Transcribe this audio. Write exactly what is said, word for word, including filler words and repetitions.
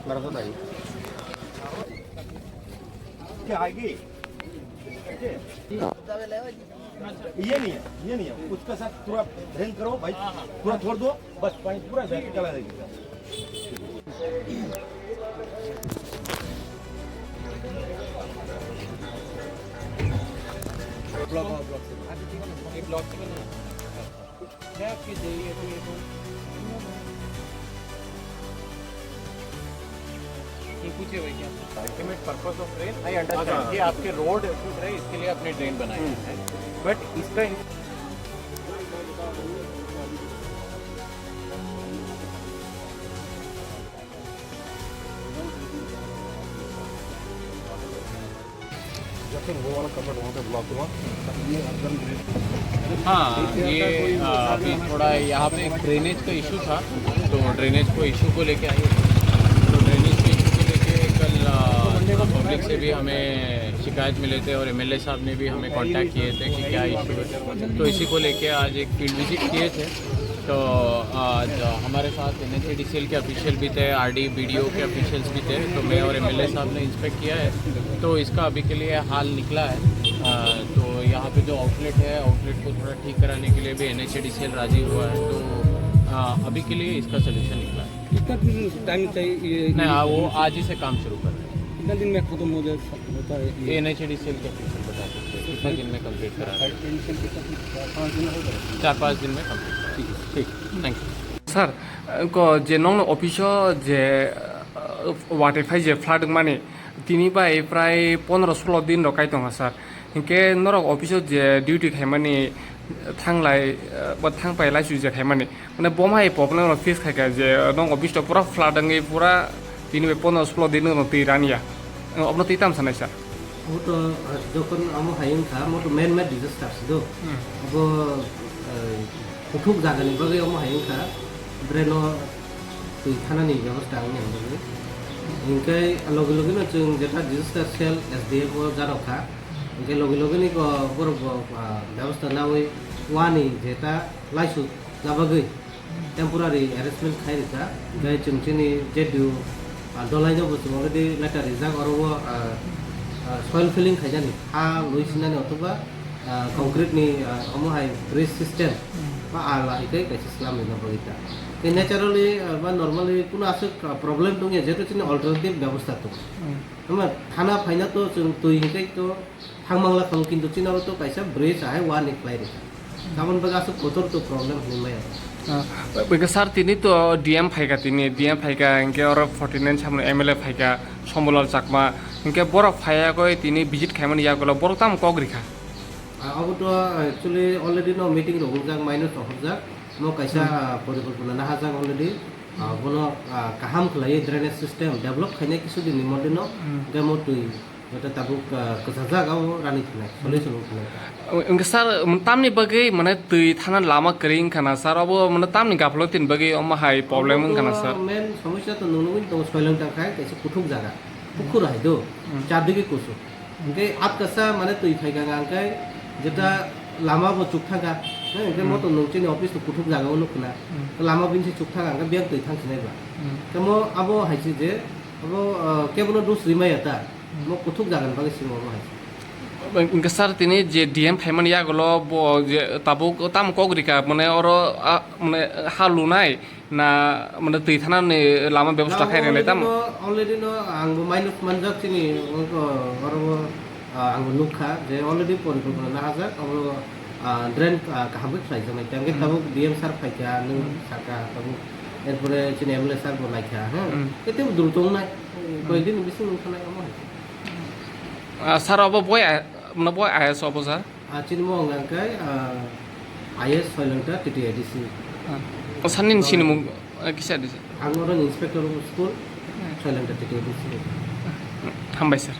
मेरा तो भाई। क्या आएगी? ये नहीं है, ये नहीं है। उसका साथ पूरा ड्रेन करो भाई, पूरा छोड़ दो, बस पानी पूरा चला जाएगी। ब्लॉक, ब्लॉक से। ये ब्लॉक से बना है। ये पूछे भाई क्या? Ultimate purpose of drain, I understand कि आपके रोड टूट रहे, इसके लिए आपने ड्रेन बनाई है, बट इसका जैसे वो वाला कपड़ा वहाँ पे ब्लॉक हुआ, ये अंदर में हाँ, ये, अ, अभी थोड़ा यहाँ पे एक ड्रेनेज का इशू था, तो ड्रेनेज को इशू को लेके आए। तो ड्रेनेज के इशू को लेके कल, अ, थोड़ा पब्लिक से भी हमें शिकायत मिले थे और एमएलए साहब ने भी हमें कांटेक्ट किए थे कि क्या इशू है। तो इसी को लेके आज एक फील्ड विजिट किए थे। तो आज हमारे साथ एनएचएडीसीएल के ऑफिशियल भी थे, आरडी बीडीओ के ऑफिशियल्स भी थे, तो मैं और एमएलए साहब ने इंस्पेक्ट किया है। तो इसका अभी के लिए हाल निकला है। अ, तो यहाँ पे जो आउटलेट है, आउटलेट को थोड़ा ठीक कराने के लिए भी एनएचएडीसीएल राजी हुआ है। तो अ, अभी के लिए इसका सोल्यूशन निकला है। कितना दिन टाइम चाहिए ये? नहीं, हाँ, वो आज ही से काम शुरू कर रहे हैं। कितना दिन में खत्म हो जाए, होता है ये? एनएचएडीसीएल के ऑफिशियल बता सकते हैं कितने दिन में कंप्लीट करा रहे हैं। चार पाँच दिन में कंप्लीट करा। ठीक है, ठीक। Thank you. Sir, ko je nongno office o je, uh, watwi phai je flood wngmani, tini bai prai pondro solo din rok kai tongo, sir. Hinkhe norok office o je duty khaimani thanglai, uh, bo thangpai laisui je khaimani, mane bo hai problem rok face khaikha je nong office o pura flood wngwi pura tini bai pondro solo din rok twi raniya. Obno twi tam sanai, sir? Obo to, ah, jokhon omo hai wngkha, omo to man-made disaster se do. Hmm. Obo, eh, kuthuk jagani bagwi omo hai wngkha, drain-o twi thanani bebosta wngya bagwi. Hinkhe logi logi no chwng jeta disaster cell S D F o janok kha, hinkhe logi logi ni ko borok bo, ah, bebosta nawi wani jeta laisu na bagwi temporary arrangement khai rikha. Hinkhe chwng chini je due, ah, dolai no bo chwng already letter rijak, oro o, ah, ah, soil filling khaijani, ha lui sinani othoba, ah, concrete ni, ah, omo hai bridge system ba ala hai khe kaisa slam rina bagwi ta. Tei naturally, ah, ba normally kuno aswk, ah, problem tongya, jehetu chini alternative bebosta tongo. Hmm. Hwnba thana phaina to chwng twi hinkhe to thangmangla khamu, kintu chini oro to kaisa bridge ahai wani khlai rikha. Aboni bagwi aswk kotor to problem hinwi maya. Ah, bwkha sir, tini to D M phaikha, tini D M phaikha, hinkhe oro forty nine samno M L A phaikha, Sombolal Chakma, hinkhe borok phaiya koi tini visit khaimani yagulo borok tamo kok rikha? Ah, abo to actually already no meeting rok wngjak, minus rok horjak, no kaisa, hmm, ah, porikolpona nahajak already. Ah, bono, ah, kaham khlaiwi drainage system develop khainai kisu dinni modino, hmm, hinkhe mo twi Joto tabuk, ah, kwchajak abo rani thwnai, solution wng thwnai. Wngkha sir, tamni bagwi mane twi thana lama kwrwi wngkha na sir, abo mane tamni gaphalo tini bagwi omo hai problem wngkha na sir? Main somosya to nung nugwi tongo, soileng tang khai kaisa kuthuk jaga, pukhur hai do, hmm, char digi kusu. Hwnkhe atkasa mane twi phai kha hwnkhe jeta lama bo chuk thang kha, hwnkhe, hmm, moto nung chini office to kuthuk jaga o nuk khna, hmm, lama bini se chuk thang kha hwnkhe biyang twi thang sinai ba. Hmm. Tamo abo hai se je, abo, ah, kebono dos rimaya ta. Mo kuthuk jagan bagwi simo omo hai. Hwnkhe sir, tini je D M phaimani yagulo bo je tabuk tamo kok rikha, mane oro, ah, mane ha lunai na, mane twi thanani lama bebosta khai rwnai tamo? Already no, already no ang bo minus manjak chini, oro, ah, ang bo nukha je already porikolpona nahajak, abo, ah, drain, ah, kaham khe khlaijaknai. Tei hwnkhe, hmm, tabuk D M sir phaikha, nwng, hmm, sakha tabuk, erpore chini M L A sir bo naikha, hmm. Hmm. Tei tebo dul tongnai, hmm, koyekdin ni bising nukhanai omo hai. Ah, sir, obo boi, ah, mane boi I A S obo, sir? Ah, chini mo wngkha khe, ah, I A S Soilengta T T A D C. Ah. O sir ni sinimung, ah, kisa di, sir? Ang oro ni inspector of school, hmm, Soilengta T T A D C. Hambai, sir.